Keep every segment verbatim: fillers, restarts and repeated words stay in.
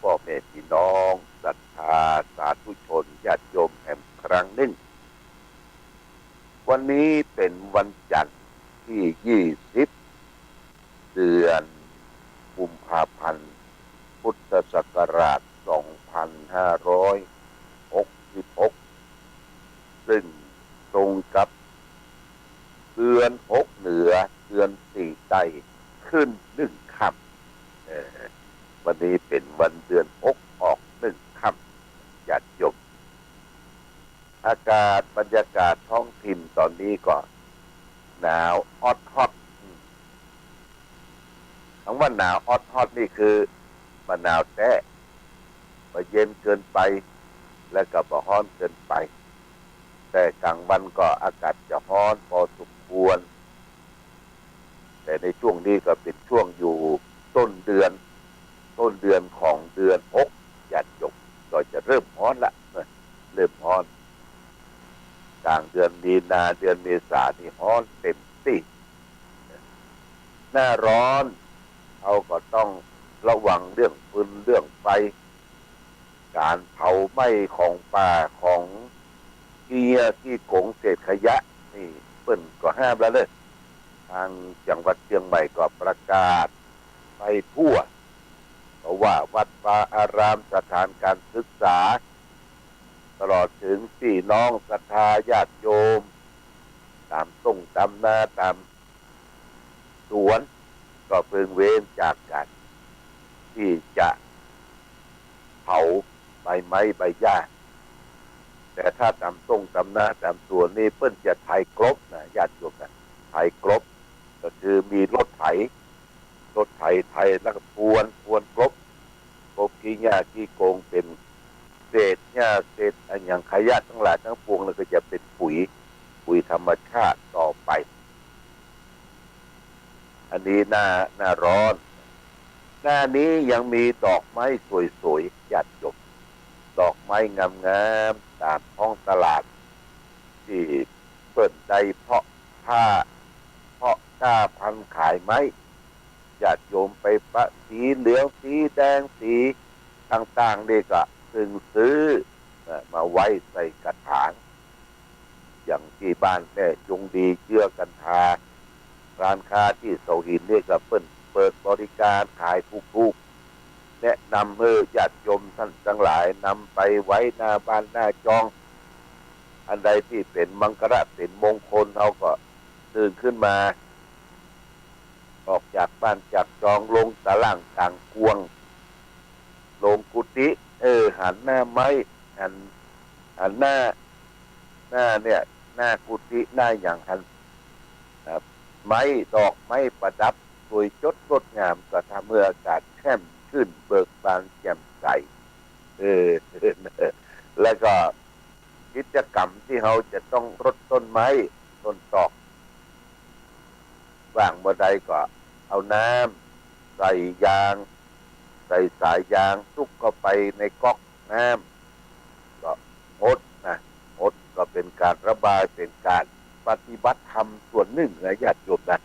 ป้อแม่ปี้น้องศรัทธาสาธุชนญาติโยมแหมครั้งนึ่ง วันนี้เป๋นวันจันทร์ตี้ยี่สิบ เดือนกุมภาพันธ์ พุทธศักราชสองพันห้าร้อยหกสิบหก ซึ่งตรงกับเดือนหกเหนือ เดือนสี่ใต้ ขึ้นนึ่งค่ำ เออ วันนี้เป๋นวันเดือนหกออกนึ่งค่ำ ญาติโยม อากาศบรรยากาศท้องถิ่นต๋อนนี้ก็หนาวออดฮอด อืม คำว่าหนาวออดฮอดนี่คือบ่หนาวแต๊ บ่เย็นเกินไป และก็บ่ฮ้อนเกินไป แต่กลางวันก็อากาศจะฮ้อนพอสมควร แต่ในช่วงนี้ก็เป๋นช่วงอยู่ต้นเดือน ต้นเดือนของเดือนหก ญาติโยม ก็จะเริ่มฮ้อนละ เริ่มฮ้อน กลางเดือนมีนา เดือนเมษานี่ฮ้อนเต็มตี้ หน้าฮ้อน เฮาก็ต้องระวังเรื่องฟืนเรื่องไฟ ก๋านเผาไหม้ของป่าของขี้เยี่ยขี้โกงเศษขยะ นี่เปิ้นก็ห้ามแล้วเน่อ ตางจังหวัดเจียงใหม่ก็ประกาศไปทั่ว เพราะว่าวัดวาอาราม สถานการศึกษา ตลอดเถิงปี้น้องศรัทธาญาติโยม ต๋ามต้งต๋ามนาต๋ามสวน ก็เพิงเว้นจากก๋านตี้จะเผาใบไม้ใบหญ้า แต่ถ้าต๋ามต้งต๋ามนาต๋ามสวนนี่เปิ้นจะไถกลบนะ ญาติโยมนะ ไถกลบ ก็คือมีรถไถ รถไถไถแล้วก็พรวน พรวนกลบ กลบขี้หญ้าขี้โกงเป๋นเศษหญ้าเศษอะหยังขยะตังหลายตังปวง แล้วก็จะเป๋นปุ๋ย ปุ๋ยธรรมชาติต่อไป อันนี้หน้า หน้าฮ้อน หน้านี้ยังมีดอกไม้สวยๆ ญาติโยม ดอกไม้งามๆ ต๋ามท้องตลาด ตี้เปิ้นได้เพาะผ้า เพาะก้าพันธุ์ขายไม้ ญาติโยมไปปะสีเหลืองสีแดงสีต่างๆ นี่ก็เซิ่งซื้อ เอ่อ มาไว้ใส่กระถาง อย่างตี้บ้านแม่จงดีเจื้อกันทา ร้านค้าตี้เสาหินนี่ก็เปิ้นเปิดบริการขายถูกๆ แนะนำหื้อญาติโยมต้านตังหลายนำไปไว้หน้าบ้านหน้าจอง อันใดตี้เป๋นมังคละเป๋นมงคล เฮาก็ตื่นขึ้นมา ออกจากบ้านจากจอง ลงตะล่างก๋างกวาง ลงกุฏิ เออ หันหน้าไม้ หัน หันหน้า หน้าเนี่ย หน้ากุฏิ หน้าหยังหัน อ่า ไม้ ดอกไม้ประดับ สวยจดงดงาม ก็ทำหื้ออากาศแช่มชื่นเบิกบานแจ่มใส เออ แล้วก็กิจกรรมตี้เฮาจะต้องรดต้นไม้ ต้นตอก ว่างบ่ใดก็เอาน้ำใส่ยาง ใส่สายยางซุกเข้าไปในก๊อกน้ำ ก็หดนะ หดก็เป๋นก๋านระบาย เป๋นก๋านปฏิบัติธรรมส่วนนึ่งนะญาติโยมนะ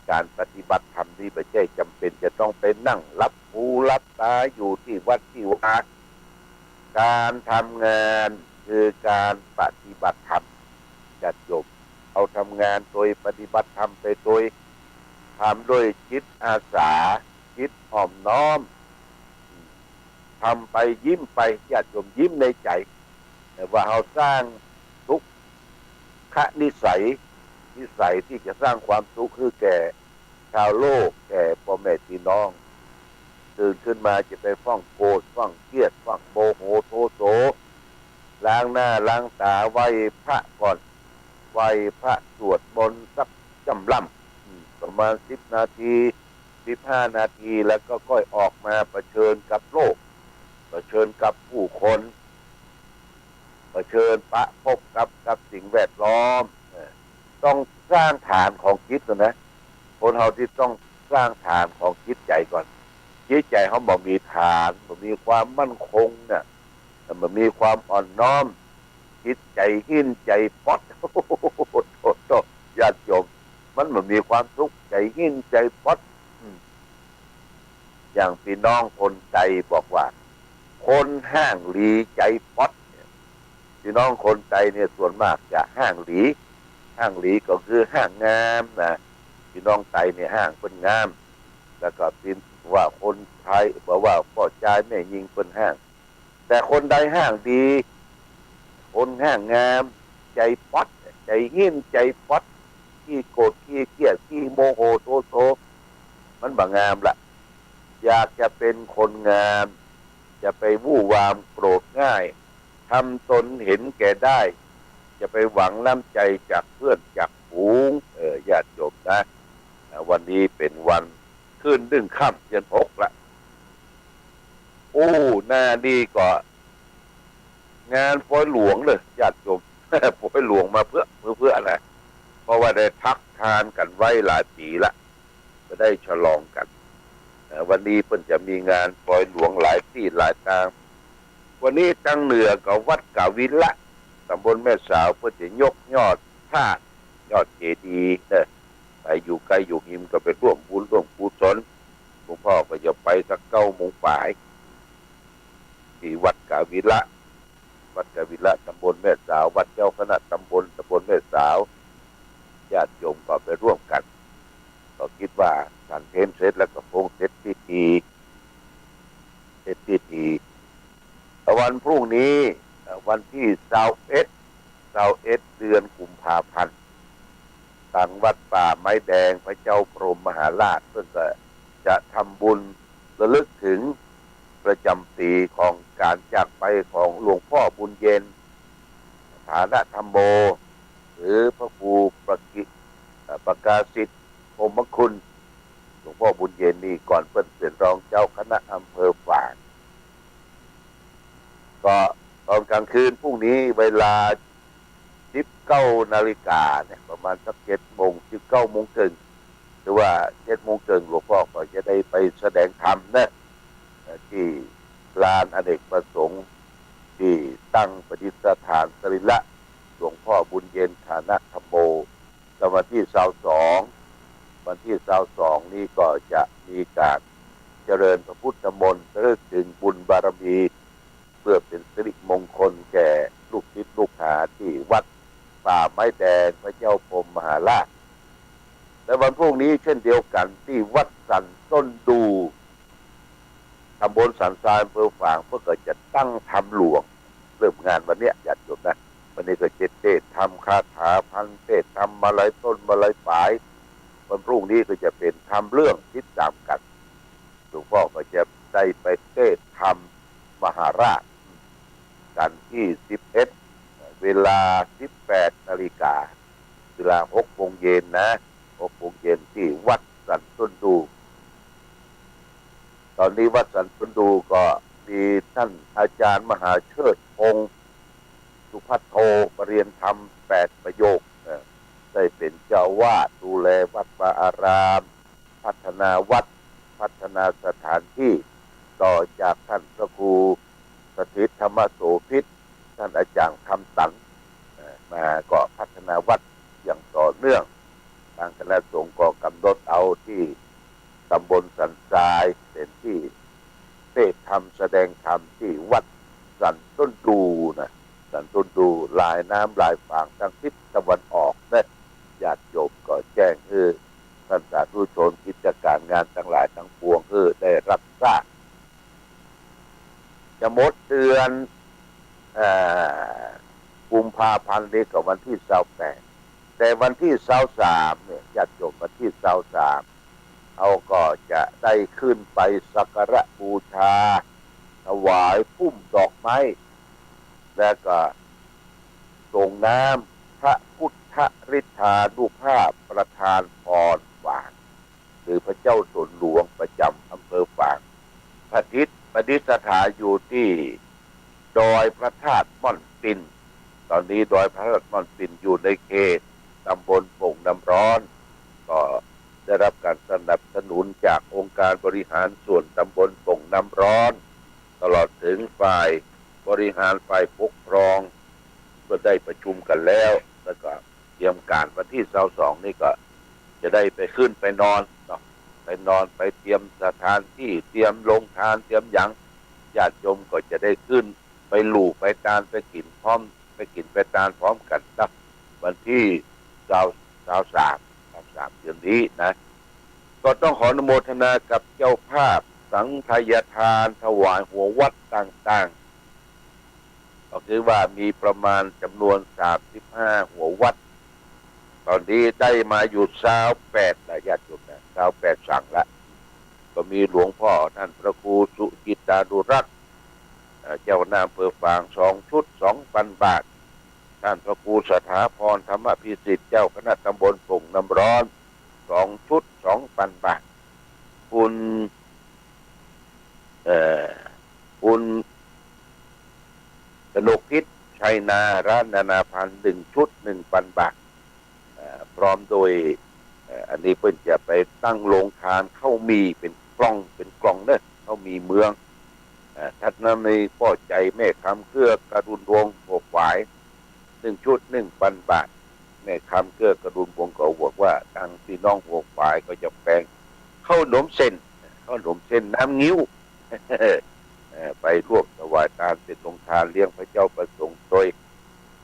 ก๋านปฏิบัติธรรมนี่บ่ใจ้จ๋ำเป๋นจะต้องไปนั่งหลับหูหลับต๋าอยู่ตี้วัดตี้วา ก๋านทำงานคือก๋านปฏิบัติธรรม ญาติโยม เอาทำงานโตยปฏิบัติธรรมไปโตย ทำด้วยจิตอาสา จิตอ่อมน้อม ทำไปยิ้มไป ญาติโยม ยิ้มในใจ๋ แต่ว่าเฮาสร้างสุขนิสัย นิสัยตี้จะสร้างความสุขหื้อแก่ชาวโลก แก่ป้อแม่ปี้น้อง ตื่นขึ้นมาจะไปฟั่งโกรธ ฟั่งเคียด ฟั่งโมโหโทโส ล้างหน้าล้างต๋า ไหว้พระก่อน ไหว้พระสวดมนต์สักจ้ำล่ำ อืม ประมาณสิบนาที สิบห้านาที แล้วก็ก้อยออกมาเผชิญกับโลก เผชิญกับผู้คน เผชิญปะพบกับ กับสิ่งแวดล้อม เออ ต้องสร้างฐานของจิตก่อนนะ คนเฮาตี้ต้องสร้างฐานของจิตใจ๋ก่อน จิตใจ๋เฮาบ่มีฐาน บ่มีความมั่นคงเนี่ย บ่มีความอ่อนน้อม จิตใจ๋หิ้นใจ๋ป๊อด โอ้โห ญาติโยม มันบ่มีความสุข ใจ๋หิ้นใจ๋ป๊อด อืม อย่างปี้น้องคนใต้บอกว่า คนฮ้างหลีใจ๋ป๊อดเนี่ย ปี้น้องคนใต้เนี่ยส่วนมากจะฮ้างหลี ฮ้างหลีก็คือฮ้างงามนะ ปี้น้องใต้เนี่ยฮ้างเปิ้นงาม แล้วก็ปี้ว่าคนไทยบอกว่าป้อจายแม่ญิงเปิ้นฮ้าง แต่คนใดฮ้างดี คนฮ้างงาม ใจ๋ป๊อด ใจ๋หิ้น ใจ๋ป๊อด ขี้โกรธ ขี้เคียด ขี้โมโหโทโส มันบ่งามละ อยากจะเป๋นคนงาม อย่าไปวู่วามโกรธง่าย ทำตนเห็นแก่ได้ อย่าไปหวังน้ำใจ๋จากเปื้อนจากฝูง เออ ญาติโยมนะ อ่า วันนี้เป๋นวันขึ้นหนึ่งค่ำเดือนหกละ โอ้ หน้านี้ก็ งานปอยหลวงเน่อ ญาติโยม ปอยหลวงมาเปื้อ เปื้อ เปื้อนะ เพราะว่าได้พักทานกั๋นไว้หลายปี๋ละ ก็ได้ฉลองกั๋น เอ่อ วันนี้เปิ้นจะมีงานปอยหลวงหลายตี้หลายตาง วันนี้ตางเหนือก็วัดกาวิละ ตำบลแม่สาว เปิ้นจะยกยอดพระ ยอดเจดีย์เน่อ ไปอยู่ใก้อยู่ฮิมก็ไปร่วมบุญร่วมกุศล หลวงพ่อก็จะไปสักเก้าโมงป๋าย ตี้วัดกาวิละ วัดกาวิละ ตำบลแม่สาว วัดเจ้าคณะตำบล ตำบลแม่สาว ญาติโยมก็ไปร่วมกั๋น ก็กึ๊ดว่าฉันเพลเสร็จแล้วก็คงเสร็จพิธี เสร็จพิธี วันพรุ่งนี้ เอ่อ วันตี้ซาวเอ็ด ซาวเอ็ด เดือนกุมภาพันธ์ ตางวัดป่าไม้แดงพระเจ้าพรหมมหาราช เปิ้นก็จะทำบุญระลึกถึงประจ๋ำปี๋ของก๋านจากไปของหลวงพ่อบุญเย็น ฐานธรรมโม หรือพระครูประกิ เอ่อ ประกาศิทธิ์พรหมคุณ หลวงพ่อบุญเย็นนี่ก่อนเปิ้นเป๋นรองเจ้าคณะอำเภอฝาง ก็ตอนกลางคืนพรุ่งนี้เวลา สิบเก้านาฬิกาเนี่ย ประมาณสักเจ็ดโมง สิบเก้าโมงเกิ่ง หรือว่าเจ็ดโมงเกิ่ง หลวงพ่อก็จะได้ไปแสดงธรรมนะ เอ่อ ตี้ลานอเนกประสงค์ ตี้ตั้งประดิษฐานสรีระหลวงพ่อบุญเย็นฐานธรรมโม แล้ววันตี้ซาวสอง วันตี้ซาวสองนี้ก็จะมีก๋านเจริญพระพุทธมนต์ ระลึกถึงบุญบารมี เพื่อเป๋นสิริมงคลแก่ลูกศิษย์ลูกหาตี้วัดป่าไม้แดงพระเจ้าพรหมมหาราช และวันพรุ่งนี้เช่นเดียวกั๋น ตี้วัดสันต้นดู ตำบลสันทราย อำเภอฝาง เปิ้นก็จะตั้งธรรมหลวง เริ่มงานวันเนี้ย ญาติโยมนะ วันนี้ก็จะเตศน์ธรรมคาถาพันเตศน์ธรรมมาลัยต้นมาลัยป๋าย วันพรุ่งนี้ก็จะเป๋นธรรมเรื่องติดต๋ามกั๋น หลวงพ่อก็จะได้ไปเตศน์ธรรมมหาราช กั๋นตี้สิบเอ็ด เวลาสิบแปดนาฬิกา เวลาหกโมงเย็นนะ หกโมงเย็นตี้วัดสันต้นดู ต๋อนนี้วัดสันต้นดูก็มีต้านอาจ๋ารย์มหาเชิดพงษ์สุภัทโท ประเรียนธรรมแปดประโยค เอ่อ ได้เป๋นเจ้าอาวาสดูแลวัดวาอาราม พัฒนาวัด พัฒนาสถานตี้ ต่อจากต้านพระครูสถิตธรรมโสภิต ต้านอาจ๋ารย์คำตัน เอ่อ มาก็พัฒนาวัดอย่างต่อเนื่อง ตางคณะสงฆ์ก็ก๋ำหนดเอาตี้ตำบลสันทรายเป๋นตี้เตศน์ธรรมแสดงธรรมตี้วัดสันต้นดูนะ สันต้นดู ลายน้ำลายฟางตางทิศตะวันออกนะ ญาติโยมก็แจ้งหื้อต้านสาธุชนกิจก๋านงานตังหลายตังปวงหื้อได้ฮับทราบ จะหมดเดือน เอ่อ กุมภาพันธ์นี้ก็วันตี้ซาวแปด แต่วันตี้ซาวสามเนี่ย ญาติโยม วันตี้ซาวสาม เฮาก็จะได้ขึ้นไปสักการะบูชา ถวายพุ่มดอกไม้ และก็ส่งน้ำพระพุทธฤทธานุภาพประธานพรฝาง หรือพระเจ้าสนหลวงประจ๋ำอำเภอฝาง ประดิษ ประดิษฐานอยู่ตี้ดอยพระธาตุม่อนปิน ต๋อนนี้ดอยพระธาตุม่อนปินอยู่ในเขตตำบลโป่งน้ำร้อน ก็ได้ฮับก๋านสนับสนุนจากองค์การบริหารส่วนตำบลโป่งน้ำร้อน ตลอดเถิงฝ่ายบริหารฝ่ายปกครอง ก็ได้ประชุมกั๋นแล้ว แล้วก็เตรียมก๋านวันตี้ซาวสองนี่ก็จะได้ไปขึ้นไปนอนเนาะ ไปนอน ไปเตรียมสถานตี้ เตรียมโฮงตาน เตรียมหยัง ญาติโยมก็จะได้ขึ้นไปหลู่ไปตาน ไปกิ๋นพร้อม ไปกิ๋นไปตานพร้อมกั๋นนะ วันตี้ซาว ซาวสาม ซาวสาม เดือนนี้นะ ก็ต้องขออนุโมทนากับเจ้าภาพสังฆทานถวายหัววัดต่างๆ ก็คือว่ามีประมาณจ๋ำนวน สามสิบห้า หัววัด ต๋อนนี้ได้มาอยู่ ซาวแปด ละญาติโยมนะ ซาวแปดสังละ ก็มีหลวงป้อต้านพระครูสุจิตตานุรักษ์ เอ่อ เจ้าคณะอำเภอฝาง สองชุด สองปันบาท ต้านพระครูสถาพรธรรมพิสิทธิ์ เจ้าคณะตำบลโป่งน้ำร้อน สองชุด สองปันบาท คุณ เอ่อ คุณกนกพิษ ชัยนาระนานาพันธ์ หนึ่งชุด หนึ่งปันบาท เอ่อ พร้อมโดย เอ่อ อันนี้เปิ้นจะไปตั้งโฮงตานข้าวหมี่เป๋นกล่อง เป๋นกล่องเนาะ ข้าวหมี่เมือง เอ่อ ถัดมามีป้อใจ๋ แม่คำเกื้อ กรุณวงศ์ หัวขวาย หนึ่งชุด หนึ่งปันบาท แม่คำเกื้อ กรุณวงศ์ ก็บอกว่าตางปี้น้องหัวขวายก็จะแปงข้าวหนมเส้น ข้าวหนมเส้นน้ำงิ้ว เอ่อ ไปร่วมถวายตานเป๋นโฮงตานเลี้ยงพระเจ้าประสงค์โตย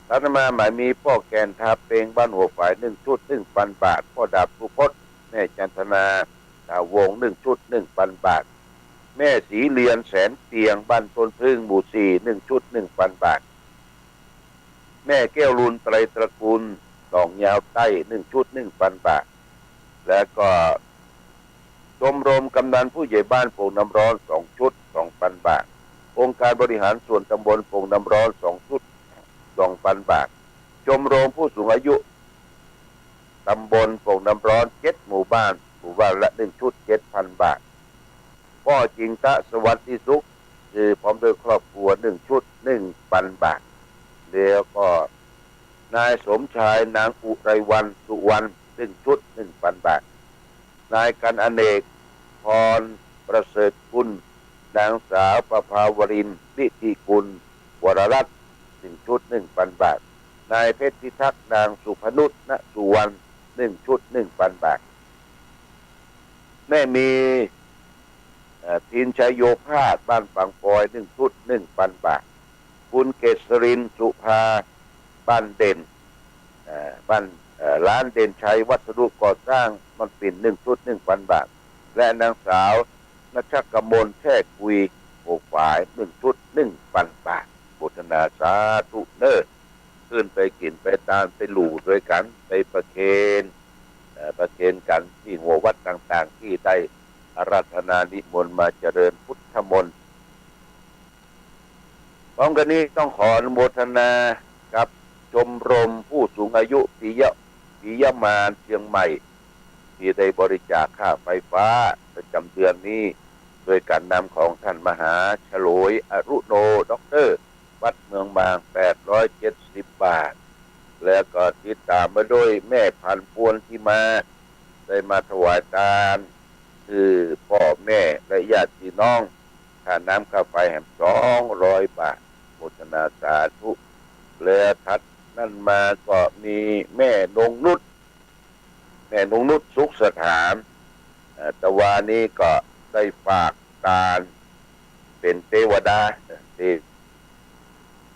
ถัดมาหมายมีป้อแก่นทาเปง บ้านหัวฝาย หนึ่งชุด หนึ่งปันบาท ป้อดาบสุพจน์ แม่จันทนา ถาวงศ์ หนึ่งชุด หนึ่งปันบาท แม่ศรีเรียน แสนเตียง บ้านต้นผึ้ง หมู่สี่ หนึ่งชุด หนึ่งปันบาท แม่แก้วลุน ไตรตระกูล หนองยาวใต้ หนึ่งชุด หนึ่งปันบาท แล้วก็ชมรมกำนันผู้ใหญ่บ้านโป่งน้ำร้อน สองชุด สองปันบาท องค์การบริหารส่วนตำบลโป่งน้ำร้อน สองชุด สองปันบาท ชมรมผู้สูงอายุตำบลโป่งน้ำร้อน เจ็ดหมู่บ้าน หมู่บ้านละ หนึ่งชุด เจ็ดปันบาท ป้อจิงตะ สวัสดิสุข คือพร้อมด้วยครอบครัว หนึ่งชุด หนึ่งปันบาท แล้วก็นายสมชาย นางอุไรวรรณ สุวรรณ หนึ่งชุด หนึ่งปันบาท นายกันอเนก พรประเสริฐกุล นางสาวประภาวรินทร์ นิธิกุล วรรัตน์ หนึ่งชุด หนึ่งปันบาท นายเพชรพิทักษ์ นางสุพนุช ณ สุวรรณ หนึ่งชุด หนึ่งปันบาท แม่มี เอ่อ ทีมชัยโยภาส บ้านปางปอย หนึ่งชุด หนึ่งปันบาท คุณเกษรินทร์ สุภา บ้านเด่น เอ่อ บ้าน เอ่อ ร้านเด่นชัยวัสดุก่อสร้าง ม่อนปิ่น หนึ่งชุด หนึ่งปันบาท และนางสาวณัชกมล แช่กุย หัวฝาย หนึ่งชุด หนึ่งปันบาท โมทนาสาธุเน่อ ขึ้นไปกิ๋นไปตาน ไปหลู่ตวยกั๋น ไปประเคน เอ่อ ประเคนกั๋นตี้หัววัดต่างๆ ตี้ได้อาราธนานิมนต์มาเจริญพุทธมนต์ พร้อมกั๋นนี้ต้องขออนุโมทนากับชมรมผู้สูงอายุปิยะ ปิยมานเชียงใหม่ ตี้ได้บริจาคค่าไฟฟ้าประจ๋ำเดือนนี้ โดยก๋านนำของต้านมหาฉลวย อรุโณ ด็อกเตอร์ วัดเมืองบาง แปดร้อยเจ็ดสิบบาท แล้วก็ติดต๋ามมาด้วยแม่พันธุ์ ปวนที่มา ได้มาถวายตาน คือป้อแม่และญาติพี่น้อง ค่าน้ำค่าไฟแหม สองร้อยบาท โมทนาสาธุ แล้วถัดนั้นมาก็มีแม่นงนุช แม่นงนุช สุขสถาน เอ่อ ตะวานี้ก็ได้ฝากตานเป๋นเตวดา เอ่อ ตี้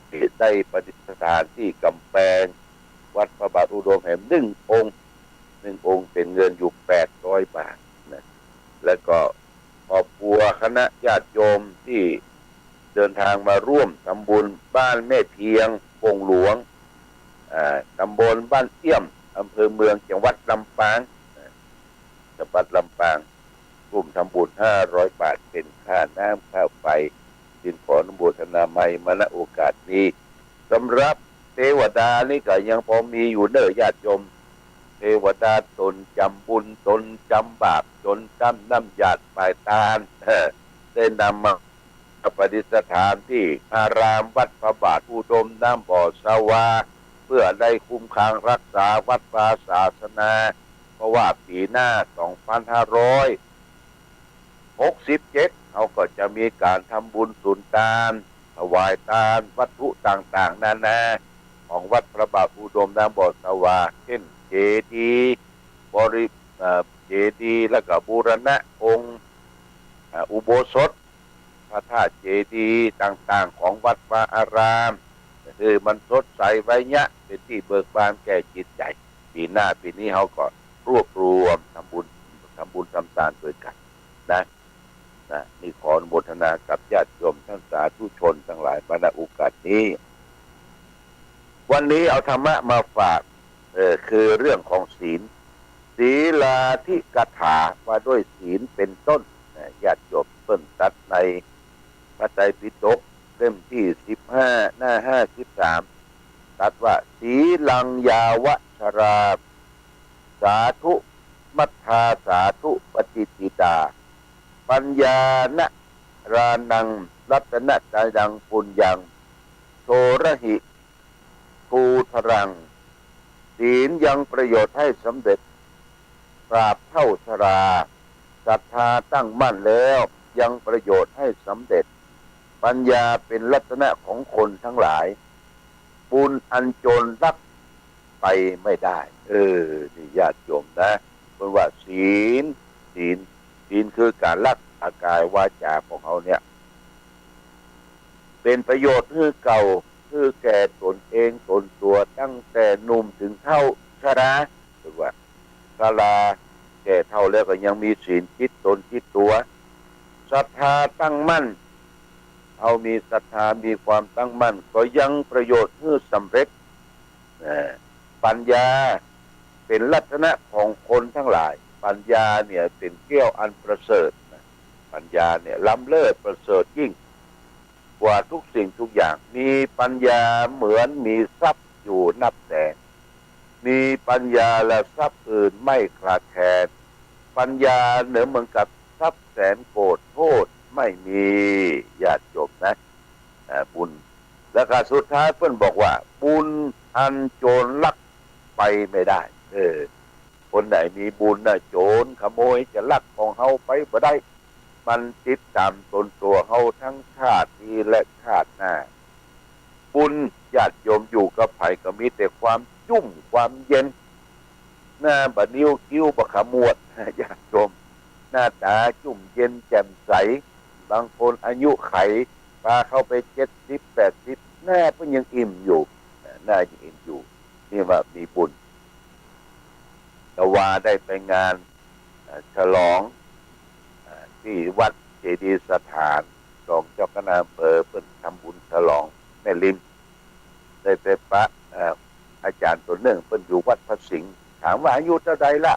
ตี้ได้ประดิษฐานตี้ก๋ำแปงวัดพระบาทอุดมแหม หนึ่งองค์ หนึ่งองค์เป๋นเงินอยู่ แปดร้อยบาทนะ แล้วก็ครอบครัวคณะญาติโยมตี้เดินทางมาร่วมทำบุญ บ้านแม่เพียง ปงหลวง อ่า ตำบลบ้านเอี้ยม อำเภอเมือง จังหวัดลำปาง อ่า จังหวัดลำปาง ร่วมทำบุญ ห้าร้อยบาท เป๋นค่าน้ำค่าไฟ จึงขออนุโมทนาใหม่มา ณ โอกาสนี้ สำหรับเตวดานี่ก็ยังพอมีอยู่เน่อญาติโยม เตวดาต๋นจ๋ำบุญ ต๋นจ๋ำบาป ต๋นจ๋ำน้ำหยาดปายตาน เอ่อ ได้นำมาประดิษฐานตี้อารามวัดพระบาทอุดมน้ำบ่อสวา เพื่อได้คุ้มครองรักษาวัดวาศาสนา เพราะว่าปี๋หน้า สองพันห้าร้อยหกสิบเจ็ด เฮาก็จะมีก๋านทำบุญสุนตาน ถวายตาน วัตถุต่างๆ นานา ของวัดพระบาทอุดมน้ำบ่อสวา เช่น เจดีย์ บริ เอ่อ เจดีย์ แล้วก็บูรณะองค์ อ่า อุโบสถ พระธาตุเจดีย์ต่างๆ ของวัดวาอาราม หื้อมันสดใสไว้เยียะ เป๋นตี้เบิกบานแก่จิตใจ๋ ปี๋หน้าปี๋นี้เฮาก็รวบรวมทำบุญ ทำบุญทำตานตวยกั๋นนะ นะ นี่ขออนุโมทนากับญาติโยมท่านสาธุชนตังหลายมา ณ โอกาสนี้ วันนี้เอาธรรมะมาฝาก เอ่อ คือเรื่องของศีล ศีลาธิกถา ว่าด้วยศีลเป๋นต้น นะ ญาติโยม เปิ้นตรัสในพระไตรปิฎกเล่มตี้สิบห้า หน้าห้าสิบสาม ตรัสว่า สีลังยาวะชรา สาธุ มัทธา สาธุ ปฏิติตา ปัญญานะรานัง รัตนะตายัง ปุญญัง โชรหิ ภูทรัง ศีลยังประโยชน์ให้สำเร็จ ตราบเฒ่าชรา ศรัทธาตั้งมั่นแล้ว ยังประโยชน์ให้สำเร็จ ปัญญาเป๋นรัตนะของคนทั้งหลาย บุญอันโจรลักไปไม่ได้ เออ นี่ญาติโยมนะ เปิ้นว่าศีล ศีล ศีลคือก๋านรักษากายวาจาของเฮาเนี่ย เป๋นประโยชน์หื้อเก่า หื้อแก่ตนเองตนตั๋ว ตั้งแต่หนุ่มเถิงเฒ่าชรา เปิ้นว่า ชรา แก่เฒ่าแล้วก็ยังมีศีลติดตนติดตั๋ว ศรัทธาตั้งมั่น เฮามีศรัทธามีความตั้งมั่น ก็ยังประโยชน์หื้อสำเร็จ นะ ปัญญาเป๋นรัตนะของคนทั้งหลาย ปัญญาเนี่ยเป๋นแก้วอันประเสริฐนะ ปัญญาเนี่ยล้ำเลิศประเสริฐยิ่งกว่าทุกสิ่งทุกอย่าง มีปัญญาเหมือนมีทรัพย์อยู่นับแสน มีปัญญาและทรัพย์อื่นไม่ขาดแคลน ปัญญาเหมือนกับทรัพย์แสนโกด โทษไม่มี ญาติโยมนะ อ่า บุญ แล้วก็สุดท้ายเปิ้นบอกว่า บุญอันโจรลักไปไม่ได้ เออ คนไหนมีบุญน่ะ โจรขโมยจะลักของเฮาไปบ่ได้ มันติดต๋ามตนตั๋วเฮาทั้งชาตินี้และชาติหน้า บุญ ญาติโยม อยู่กับใผก็มีแต่ความจุ่มความเย็น หน้าบ่นิ้วคิ้วบ่ขมวด ญาติโยม หน้าต๋าจุ่มเย็นแจ่มใส บางคนอายุไขปาเข้าไปเจ็ดสิบ แปดสิบ หน้าเปิ้นยังอิ่มอยู่ หน้ายังอิ่มอยู่ นี่ว่ามีบุญ ตะวาได้ไปงาน เอ่อ ฉลอง เอ่อ ตี้วัดเจดีย์สถาน รองเจ้าคณะอำเภอเปิ้นทำบุญฉลองแม่ริม ได้ไปปะ เอ่อ อาจ๋ารย์ตนนึ่ง เปิ้นอยู่วัดพระสิงห์ ถามว่าอายุเต้าใดละ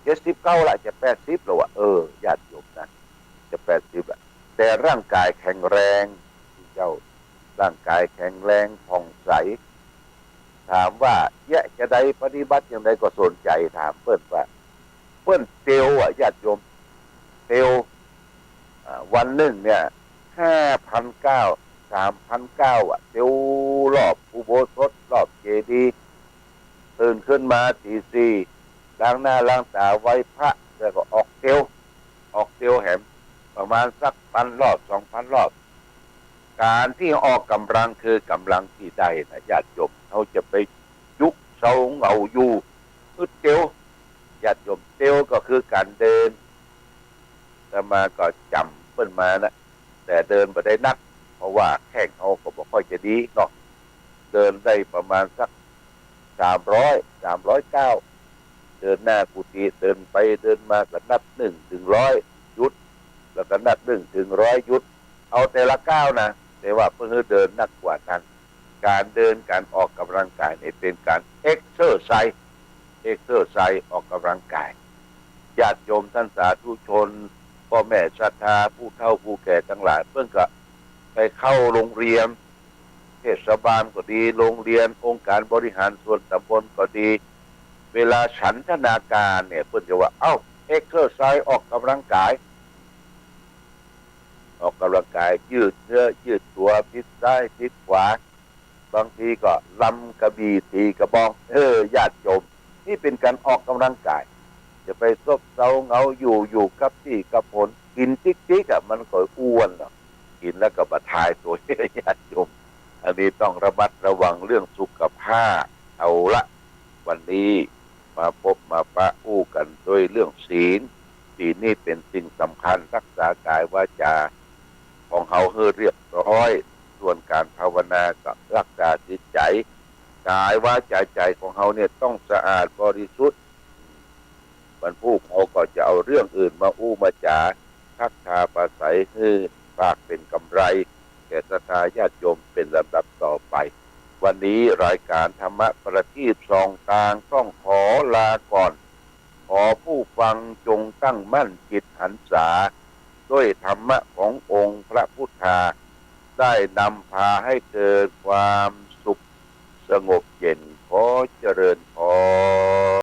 เจ็ดสิบเก้าละ จะแปดสิบแล้วว่ะ เออ ญาติโยมนะ จะแปดสิบละ แต่ร่างกายแข็งแรง เจ้า ร่างกายแข็งแรงผ่องใส ถามว่าเยียะจะใดปฏิบัติอย่างใดก็สนใจถามเปิ้นว่า เปิ้นเตียวอะ ญาติโยม เตียว อ่า วันนึ่งเนี่ย ห้าพันเก้า สามพันเก้าอะ เตียวรอบอุโบสถ รอบเจดีย์ ตื่นขึ้นมาตี๋สี่ ล้างหน้าล้างต๋าไหว้พระ แล้วก็ออกเตียว ออกเตียวแหม ประมาณสักพันรอบ สองพันรอบ ก๋านตี้ออกก๋ำลังคือกำลังตี้ได้นะ ญาติโยม เฮาจะไปจุกเซาเหงาอยู่ คือเตียว ญาติโยม เตียวก็คือก๋านเดิน อาตมาก็จ๋ำเปิ้นมานะ แต่เดินบ่ได้นัก เพราะว่าแข้งเฮาก็บ่ค่อยจะดีเนาะ เดินได้ประมาณสัก สามร้อย สามร้อยเก้า เดินหน้ากุฏิ เดินไปเดินมาก็นับนึ่งเถิงร้อย หยุด แล้วก็นับนึ่งเถิงร้อย หยุด เอาแต่ละก้าวนะ แต่ว่าเปิ้นหื้อเดินนักกว่านั้น ก๋านเดินก๋านออกก๋ำลังก๋ายนี่เป๋นก๋านเอ็กเซอร์ไซส์ เอ็กเซอร์ไซส์ออกก๋ำลังก๋าย ญาติโยมต้านสาธุชน ป้อแม่ศรัทธา ผู้เฒ่าผู้แก่ตังหลาย เปิ้นก็ไปเข้าโฮงเฮียน เทศบาลก็ดี โฮงเฮียน องค์ก๋านบริหารส่วนต๋ำบลก็ดี เวลาสันทนาก๋านเนี่ย เปิ้นจะว่า เอ้า เอ็กเซอร์ไซส์ ออกก๋ำลังก๋าย ออกก๋ำลังก๋าย ยืดเนื้อยืดตั๋ว พลิกซ้ายพลิกขวา บางทีก็รำกระบี่ตีกระบอง เออ ญาติโยม นี่เป๋นก๋านออกก๋ำลังก๋าย จะไปซบเซาเหงาอยู่ อยู่กับตี้กับผล กิ๋นติ๊กๆ อะ มันก็อ้วนเนาะ กิ๋นแล้วก็บ่ถ่ายตั๋ว ญาติโยม อันนี้ต้องระมัดระวังเรื่องสุขภาพ เอาละ วันนี้ มาปบมาปะอู้กั๋นโดยเรื่องศีล ศีลนี่เป๋นสิ่งสำคัญ ฮักษากายวาจ๋าของเฮาหื้อเรียบร้อย ส่วนก๋านภาวนาก็ฮักษาจิตใจ๋ กายวาจ๋าใจ๋ของเฮาเนี่ยต้องสะอาดบริสุทธิ์ วันพูกเฮาก็จะเอาเรื่องอื่นมาอู้มาจ๋า ทักทาปราศรัยหื้อปากเป๋นกำไร แก่ศรัทธาญาติโยมเป๋นลำดับต่อไป วันนี้รายก๋านธรรมะประทีปส่องตางต้องขอลาก่อน ขอผู้ฟังจงตั้งมั่นจิตหันษา ด้วยธรรมะขององค์พระพุทธา ได้นำพาให้เกิดความสุขสงบเย็น ขอเจริญพร